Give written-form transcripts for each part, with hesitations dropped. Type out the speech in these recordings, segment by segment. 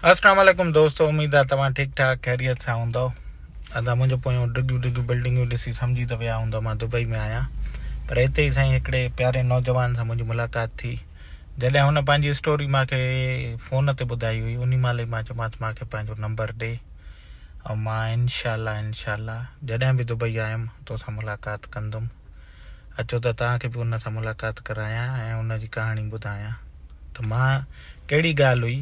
اسلام عليڪم دوستو اميد آ توهان ٺيڪ ٺاڪ خيريت سان هوندؤ ادا منهنجو پويون ڊگهيون ڊگهيون بلڊنگون ڏسي سمجهي ته ويا هوندؤ مان دبئي ۾ آهيان پر هتي ئي سائين هڪڙي پياري نوجوان سان منهنجي ملاقات ٿي جڏهن هن پنهنجي اسٽوري مان کي فون تي ٻڌائي هئي انهي مهل ئي مان چيومانس مان کي پنهنجو نمبر ڏي ۽ مان انشاء الله انشاء الله جڏهن به دبئي آيم توسان ملاقات ڪندم اچو ته توهان کي به ان سان ملاقات ڪرايان ۽ ان جي ڪهاڻي ٻڌايان ته مان ڪهڙي ڳالهه هئي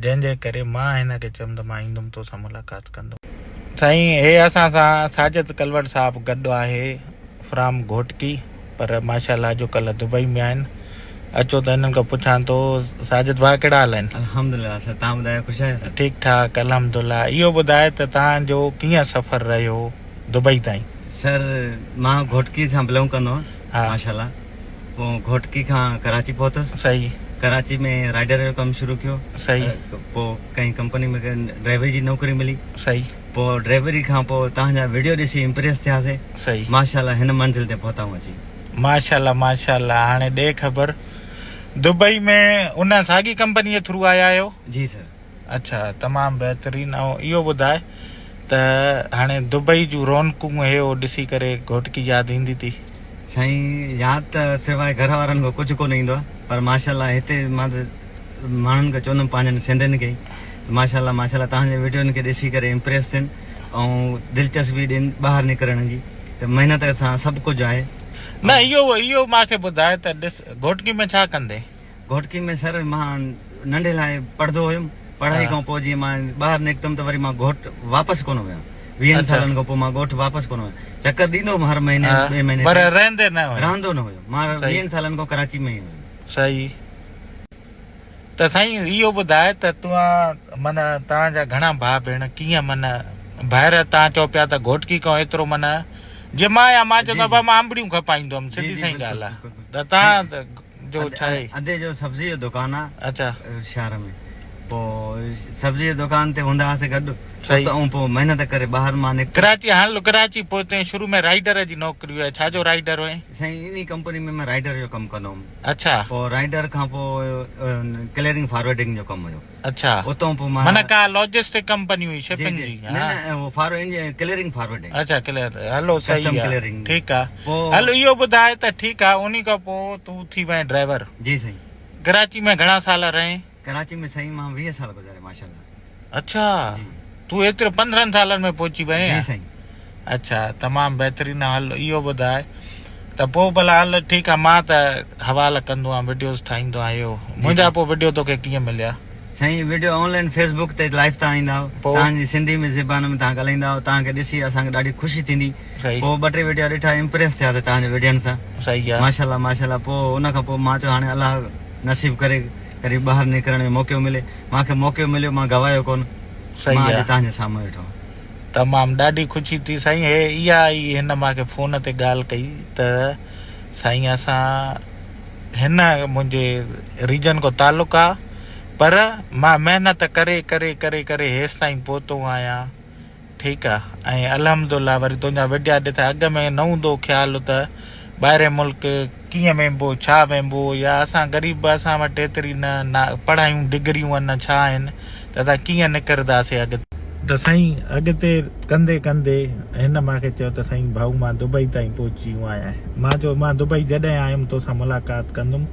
جنهن جي ڪري مان هن کي چيم ته مان ايندم تو سان ملاقات ڪندم. سائين هي اسان سان ساجد ڪلوڙ صاحب گڏ آهي فرام گهوٽڪي پر ماشاء الله اڄ ڪلهه دبئي ۾ آهن اچو ته هنن کان پڇان ٿو ساجد ڀاء ڪهڙا حال آهن. الحمدلله سر توهان ٻڌايو خوش آهيو سر. ٺيڪ ٺاڪ الحمدلله اهو ٻڌاء ته توهان جو ڪيئن سفر رهيو دبئي تائين. سر مان گهوٽڪي سان بلونگ ڪندو آهيان ماشاء الله پوء گهوٽڪي کان ڪراچي پهتس صحيح ڪراچي ۾ رائيڊر جو ڪم شروع ڪيو صحيح پوء ڪنهن ڪمپني ۾ ڊرائيوري جي نوڪري ملي صحيح پوء ڊرائيوري کان پوء توهان جا ويڊيو ڏسي امپريس ٿياسي صحيح ماشاء الله هن منزل تي پهتا آهيون اچي. ماشاء الله ماشاء الله هاڻي ڏي خبر دبئي ۾ ان ساڳي ڪمپني جي ٿرو آيا آهيو؟ جي سر. اڇا تمام بهترين ۽ اهو ٻڌاء ته هاڻي دبئي جون رونقون هي هو ڏسي ڪري گهوٽڪي ياد ايندي ٿي. سائين ياد ته سواء گهر وارن کان ڪجهه ڪونه ايندو آهي پر ماشاء الله هتي مان ته ماڻهن کي چوندم پنهنجن سنڌين کي ته ماشاء الله ماشاء الله توهان جي وڊيون کي ڏسي ڪري امپريس ٿين ۽ دلچسپي ڏين ٻاهر نڪرڻ جي ته محنت سان سڀ ڪجهه آهي. نه اهو اهو مان کي ٻڌاء ته ڏس گهوٽڪي ۾ ڇا ڪندين؟ گهوٽڪي ۾ سر مان ننڍي لاء پڙهندو هيم پڙهائي کان پوء جيئن مان ٻاهر نڪتم ته وري مان گهوٽ واپس ڪونه ويم ويهن سالن کان پوء مان ڳوٺ واپس ڪونه ويم چڪر ڏيندو هيم هر مهيني ٻئي مهيني پر رهندي نه هيم رهندو نه هيم مان ويهن سالن کان ڪراچي ۾ ئي هيم. صحيح ته سائين اهو ٻڌاء ته توهان معنيٰ توهان جا گهڻا ڀاء ڀيڻ ڪيئن معنيٰ ڀائر توهان چئو پيا ته گهوٽڪي کان ايترو معنيٰ جي مان آهيان مان چوندو آهيان مان انبڙيون کپائيندو هيم سڌي سائين ڳالهه آهي ته توهان جو ڇا آهي؟ ادي جو سبزي جو دڪان آ اچا شهر ۾ پو سبزي جو دڪان تي هوندا هئاسي گڏ صحيح اتان پو محنت ڪري ٻاهر مان نڪتس. ڪراچي هاڻ ڪراچي پهتين شروع ۾ رائيڊر جي نوڪري هئي ڇا جو رائيڊر هئين؟ سائين انهي ڪمپني ۾ مان رائيڊر جو ڪم ڪندو هوم. اڇا. پو رائيڊر کان پو ڪليئرنگ فاروڊنگ جو ڪم هيو. اڇا اتان پو مان معنيٰ ڪا لاجسٽڪ ڪمپني هئي شپنگ جي نه نه هو ڪليئرنگ فاروڊنگ. اڇا ڪليئر هلو صحيح ڪسٽم آ ڪليئرنگ ٺيڪ آ پو هل اهو ٻڌاء ته ٺيڪ آ انهي کان پو تون ٿي وئين ڊرائيور جي سائين. ڪراچي ۾ گهڻا سال رهين؟ ڪراچي ۾ سائين مان 20 سال گذاريا ماشاءالله. اڇا تون ايترو 15 سالن ۾ پهچي وئين جي سائين. اڇا تمام بهترين هل اهو ٻڌاء ته پوء ڀلا هل ٺيڪ آ مان ته حوالا ڪندو آهيان وڊيوز ٺاهيندو آهيان اهو منهنجا پوء وڊيو توکي ڪيئن مليا. سائين video online Facebook live لائيو تان ايندا هو توهان جي سنڌي ۾ زبان ۾ توهان ڳالهائيندا هو توهان کي ڏسي اسان کي ڏاڍي خوشي ٿيندي پوء ٻه ٽي وڊيو ڏٺا امپريس ٿيا توهان جي وڊين سان صحيح آ ماشاءالله ماشاءالله پوء ان کان پوء مان چيو هاڻي الله نصيب ڪري ڪڏهن ٻاهر نڪرڻ جو موقعو ملي مان کي موقعو مليو مان گوايو ڪونه صحيح مان اڄ آ. توهان جي سامهون ويٺو آهيان. تمام ڏاڍي خوشي ٿي سائين هي اها ئي هن مان کي فون تي ڳالهه ڪئي ته سائين اسان هن منهنجي ريجن کان تعلق آ پر مان محنت ڪري ڪري ڪري ڪري هيستائين پهتو آهيان ٺيڪ آ ۽ الحمدالله وري تنهنجا وڊيا ڏٺا اڳ ۾ نه هوندو هو خيال ته ٻاهرين ملڪ ڪيئن وينبو ڇا وينبو يا اسان غريب اسان وٽ ايتري نه نه پڙهايون ڊگريون آهن نه ڇا آهن ته اسان ڪيئن نڪرداسي اڳتي. ته سائين اڳتي ڪندي ڪندي هن مان کي چيو ته سائين ڀائو مان دبئي تائين پهچي ويو آهيان مان چيو مان دبئي جڏهن آيم توسان ملاقات ڪندم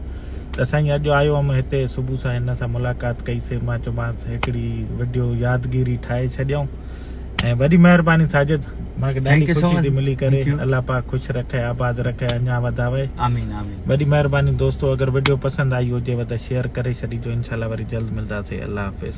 ته سائين اڄ آيو هيم هتي صبح سان هن سان ملاقات ڪئي سي مان چيومانس هڪڙي وڊيو يادگيري ٺاهي ڇڏيائون ۽ وڏي مهرباني ساجد مان کي ڏاڍي خوشي ٿي ملي ڪري الله پاڪ خوش رکي آباد رکي اڃا وڌاوي آمين آمين وڏي مهرباني دوستو اگر وڊيو پسند آئي هجيو ته شيئر ڪري ڇڏيجو انشاءالله وري جلد ملداسي الله حافظ.